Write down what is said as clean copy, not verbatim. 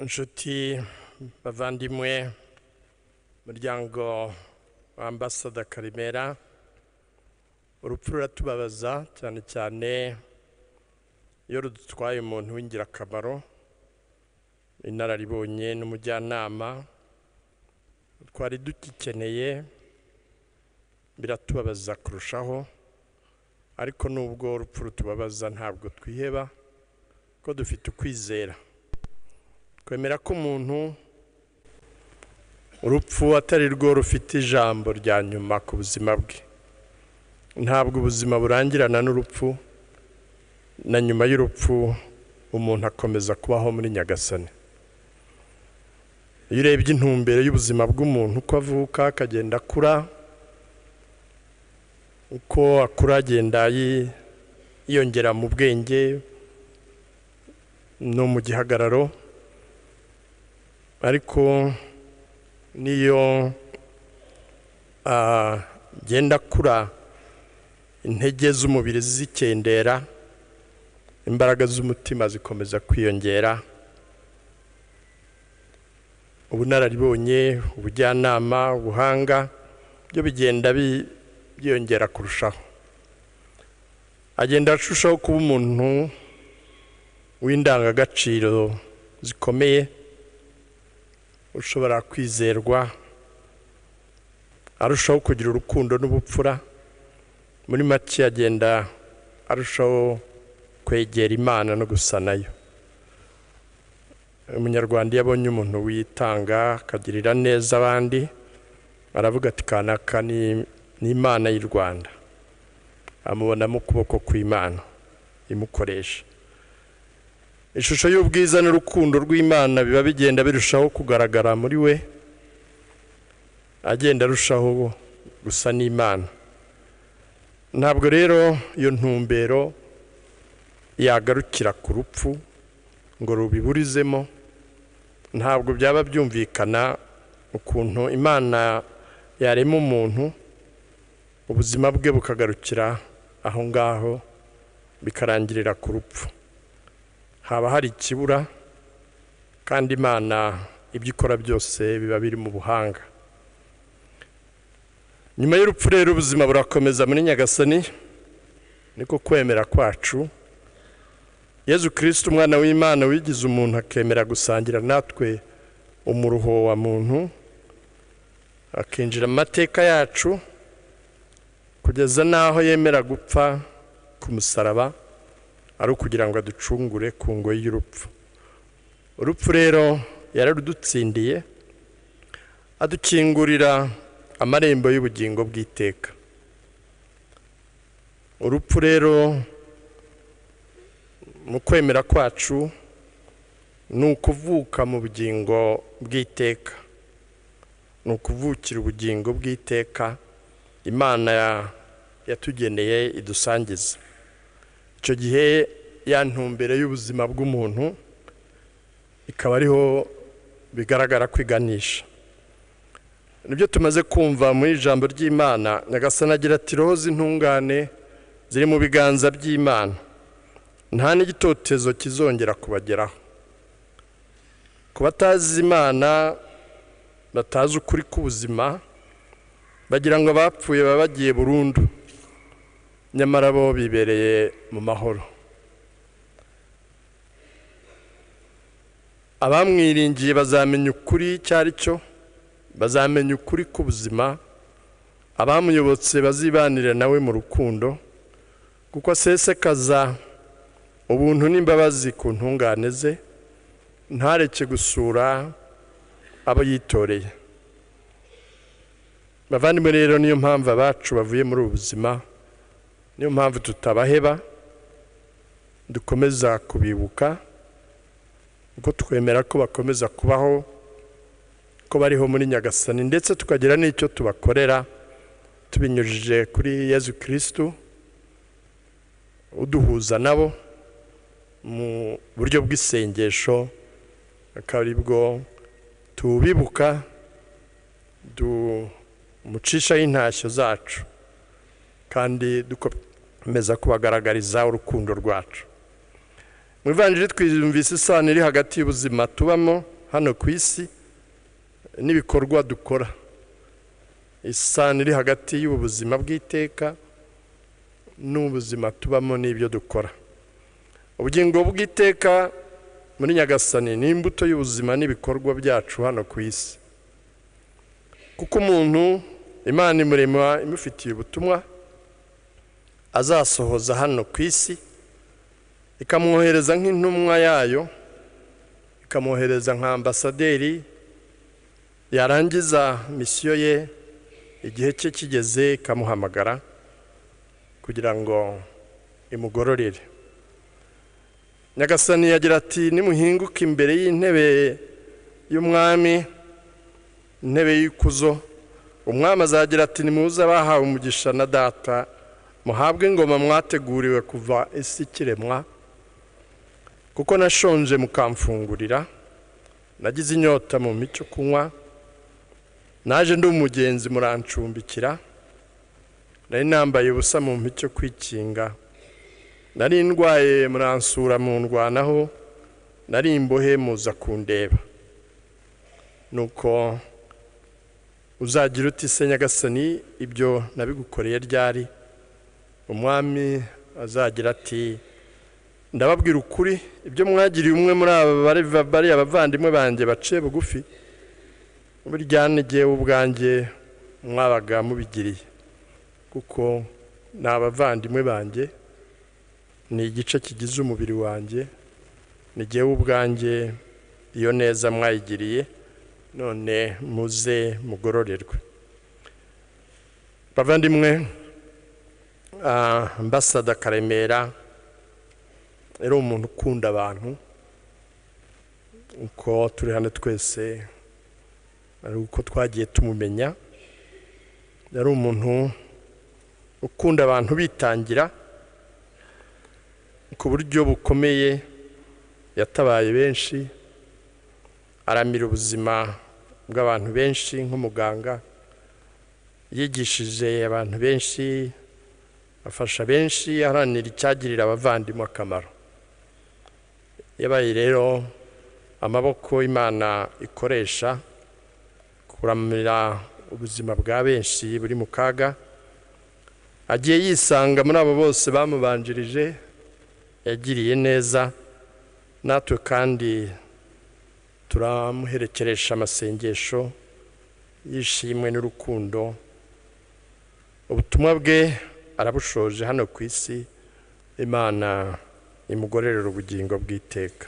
Inshuti, bavandimwe, muryango wa Ambasada Karemera, urupfu ruratubabaza cyane cyane iyo rudutwaye umuntu w'ingirakamaro, inararibonye n'umujyanama twari dugikeneye, biratubabaza kurushaho. Ariko nubwo urupfu rutubabaza, ntabwo twiheba, ko dufite ukwizera. Twemera ko umuntu urupfu atari rwo rufite ijambo rya nyuma ku buzima bwe. Ntabwo ubuzima burangirana n'urupfu, na nyuma y'urupfu umuntu akomeza kubaho muri Nyagasani. Iyo urebye intumbero y'ubuzima bw'umuntu, uko avuka akagenda akura, uko akura agenda yiyongera mu bwenge no mu gihagararo, ariko niyo agenda akura intege z'umubiri zikendera, imbaraga z'umutima zikomeza kwiyongera. Ubunararibonye, ubujyanama, ubuhanga byo bigenda byiyongera kurushaho. Agenda arushaho kuba umuntu w'indangagaciro zikomeye, ushobora kwizerwa, arushaho kugira urukundo n'ubupfura. Muri make, agenda arushaho kwegera Imana no gusa nayo. Umunyarwanda iyo abonye umuntu witanga, akagirira neza abandi, aravuga ati: "Kanaka ni Imana y'u Rwanda." Amubonamo ukuboko kw'Imana imukoresha. Ishusho y'ubwiza n'urukundo rw'Imana biba bigenda birushaho kugaragara muri we, agenda arushaho gusa n'Imana. Ntabwo rero iyo ntumbero yagarukira ku rupfu ngo rubiburizemo. Ntabwo byaba byumvikana ukuntu Imana yarema umuntu, ubuzima bwe bukagarukira aho ngaho, bikarangirira ku rupfu. Haba hari ikibura, kandi Imana ibyo ikora byose biba biri mu buhanga. Nyuma y'urupfu rero ubuzima burakomeza muri Nyagasani, niko kwemera kwacu. Yezu Kristo, umwana w'Imana wigize umuntu, akemera gusangira natwe umuruho wa muntu, akinjira mu mateka yacu kugeza n'aho yemera gupfa ku musaraba, ari ukugira ngo aducungure ku ngoyi y'urupfu. Urupfu rero yararudutsindiye, adukingurira amarembo y'ubugingo bw'iteka. Urupfu rero mu kwemera kwacu ni ukuvuka mu bugingo bw'iteka, ni ukuvukira ubugingo bw'iteka Imana yatugeneye idusangiza. Icyo gihe ya ntumbero y'ubuzima bw'umuntu ikaba ariho bigaragara kwiganisha. Nibyo tumaze kumva mu ijambo ry'Imana. Nyagasani agira ati: "Roho z'intungane ziri mu biganza by'Imana, nta n'igitotezo kizongera kubageraho." Ku batazi Imana, batazi ukuri k'ubuzima, bagira ngo abapfuye baba bagiye burundu, nyamara bo bibereye mu mahoro. Abamwiringiye bazamenya ukuri icyo ari cyo, bazamenya ukuri k'ubuzima. Abamuyobotse bazibanire nawe mu rukundo, kuko asesekaza ubuntu n'imbabazi ku ntungane ze, ntareke gusura abo yitoreye. Bavandimwe rero, niyo mpamvu abacu bavuye muri ubu buzima, niyo mpamvu tutabaheba, dukomeza kubibuka, kuko twemera ko bakomeza kubaho, ko bariho muri Nyagasani, ndetse tukagira n'icyo tubakorera tubinyujije kuri Yezu Kristu uduhuza nabo mu buryo bw'isengesho, akaba aribwo tubibuka, tumucishaho intashyo zacu kandi dukomeza kubagaragariza urukundo rwacu. Mu ivanjiri twiyumvise isano iri hagati y'ubuzima tubamo hano ku isi n'ibikorwa dukora, isano iri hagati y'ubu buzima bw'iteka n'ubuzima tubamo n'ibyo dukora. Ubugingo bw'iteka muri Nyagasani ni imbuto y'ubuzima n'ibikorwa byacu hano ku isi, kuko umuntu Imana imurema imufitiye ubutumwa azasohoza hano ku isi, ikamwohereza nk'intumwa yayo, ikamwohereza nka ambasaderi. Yarangiza misiyo ye, igihe cye kigeze, ikamuhamagara kugira ngo imugororere. Nyagasani yagira ati: nimuhinguke imbere y'intebe y'umwami, intebe y'ikuzo, umwami azagira ati: nimuze abahawe umugisha na data, muhabwe ingoma mwateguriwe kuva isi ikiremwa, kuko nashonje mukamfungurira, nagize inyota mu mico kunywa, naje ndi umugenzi murancumbikira, nari nambaye ubusa mu mico kwikinga, nari ndwaye muransura mundwanaho, nari imbohe muza kundeba. Nuko uzagira uti: se Nyagasani, ibyo nabigukoreye ryari? Umwami azagira ati: ndababwira ukuri, ibyo mwagiriye umwe muri aba bari abavandimwe banjye baciye bugufi, burya n'igihe ubwanjye mwabaga mubigiriye, kuko ni abavandimwe banjye, ni igice kigize umubiri wanjye, ni jyewe ubwanjye iyo neza mwayigiriye, none muze mugororerwe. Bavandimwe, Ambasada Karemera yari umuntu ukunda abantu, uko turi hano twese ari uko twagiye tumumenya. Yari umuntu ukunda abantu, bitangira ku buryo bukomeye, yatabaye benshi, aramira ubuzima bw'abantu benshi nk'umuganga, yigishije abantu benshi, afasha benshi, aharanira icyagirira abavandimwe akamaro. Yabaye rero amaboko Imana ikoresha kuramira ubuzima bwa benshi buri mu kaga. Agiye yisanga muri abo bose bamubanjirije, yagiriye neza, natwe kandi turamuherekeresha amasengesho yishimwe n'urukundo. Ubutumwa bwe arabushoje hano ku isi, Imana imugororera ubugingo bw'iteka.